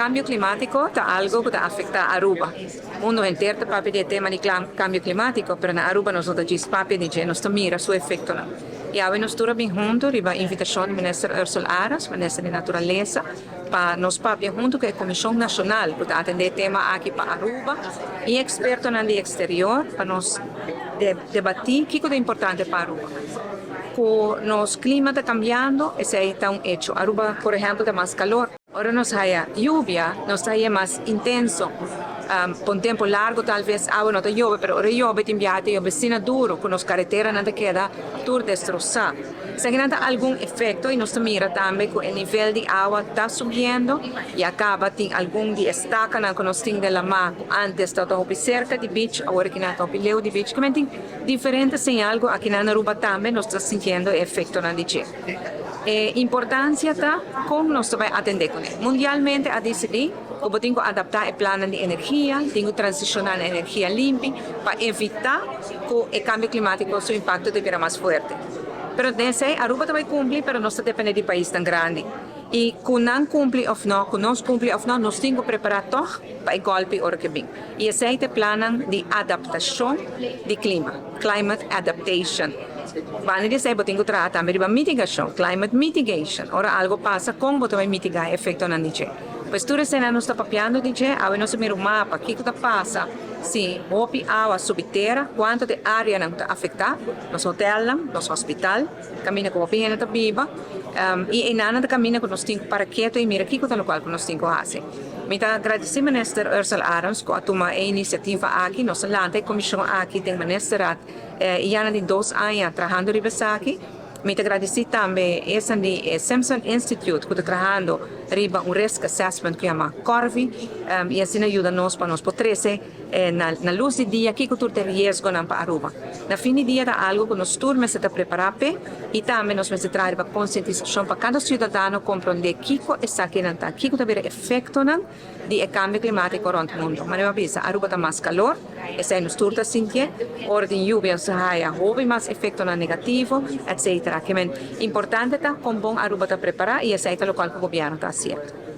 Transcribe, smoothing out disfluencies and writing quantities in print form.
Cambio climatico ta algo cu ta afecta Aruba. Mundo henter ta papia di e tema di cambio climatico, pero na Aruba nos no ta djis papia di dje, nos ta mira su efectonan. Y awe nos tur a bin hunto riba invitacion di Minister Ursell Arends, Minister di Naturalesa, pa nos papia hunto cu e Comision Nacional cu ta atende e tema aki pa Aruba y expertonan di exterior pa nos debati kico ta importante pa Aruba. Cu nos clima ta cambiando, esey ta un hecho. Aruba, por ehempel, ta mas calor. Ora nos haya lluvia, nos ta haya mas intenso. Pa un tempo largo tal vez awa no ta yobe, pero ora yobe tin biaha ta yobe asina duro cu nos careteranan ta keda tur destrosa. Esakinan ta algun efecto y nos ta mira tambe cu e nivel di awa ta subiendo y a caba tin algun di e stacanan cu nos tin den lama cu antes tabata hopi cerca di beach, awor akinan ta hopi leu di beach. Kimen tin diferente señal cu akinan na Aruba tambe nos ta sintiendo e efectonan di dje. E importancia ta con nos ta bay atende cune. Mundialmente a dicidi cu bo tin cu adapta e plannan di energia, tin cu transiciona na energia limpi pa evita cu e cambio climatico su impacto ta bira mas fuerte. Pero den esey Aruba ta bay cumpli pero nos ta depende di paisnan grandi y cu nan cumpli of no, cu nos cumpli of no, nos tin cu prepara tog pa e golpi ora cu e bin. Y esey ta e plannan di adaptacion di clima, climate adaptation. Banda di esei bo tin ku traha tambe riba mitigashon, climate mitigation. Ora algu pasa, kon bo ta bai mitigá e efektonan di dje? Pues tur eseinan nos ta papiando di dje. Awe nos a mira un mapa, kiko ta pasa si hopi awa subi tera, kuantu di áreanan ku ta afektá, nos hotelnan, nos hospital, kaminda ku hopi hende ta biba, i einan ta kaminda ku nos tin ku para ketu i mira kiko ta lokual ku nos tin ku hasi. Mi ta gradisí Minister Ursell Arends ku a tuma e inisiativa aki. Nos a lanta e komishon aki den Ministerraad. E ya na di dos aña trahando riba esaki. Mi ta gradisí tambe esan di e Simpson Institute ku ta trahando riba un risk assessment ku yama Corvi i asina yuda nos pa nos por trese na lus di dia kiko tur ta e riesgonan pa Aruba. Na fin di dia ta algu ku nos tur mester ta prepará p'e i tambe nos mester traha riba konsientisashon pa kada siudadano komprondé kiko esakinan ta, kiko ta bira efektonan di e kambio klimatiko rònt mundu. Manera mi a bisa, Aruba ta mas kalor, esei nos tur ta sintié. Ora tin yubia nos ta haya hopi mas efektonan negativo, etsetera. Ke men importante ta kon bon Aruba ta prepará i esei ta lokual ku gobièrnu ta hasiendo.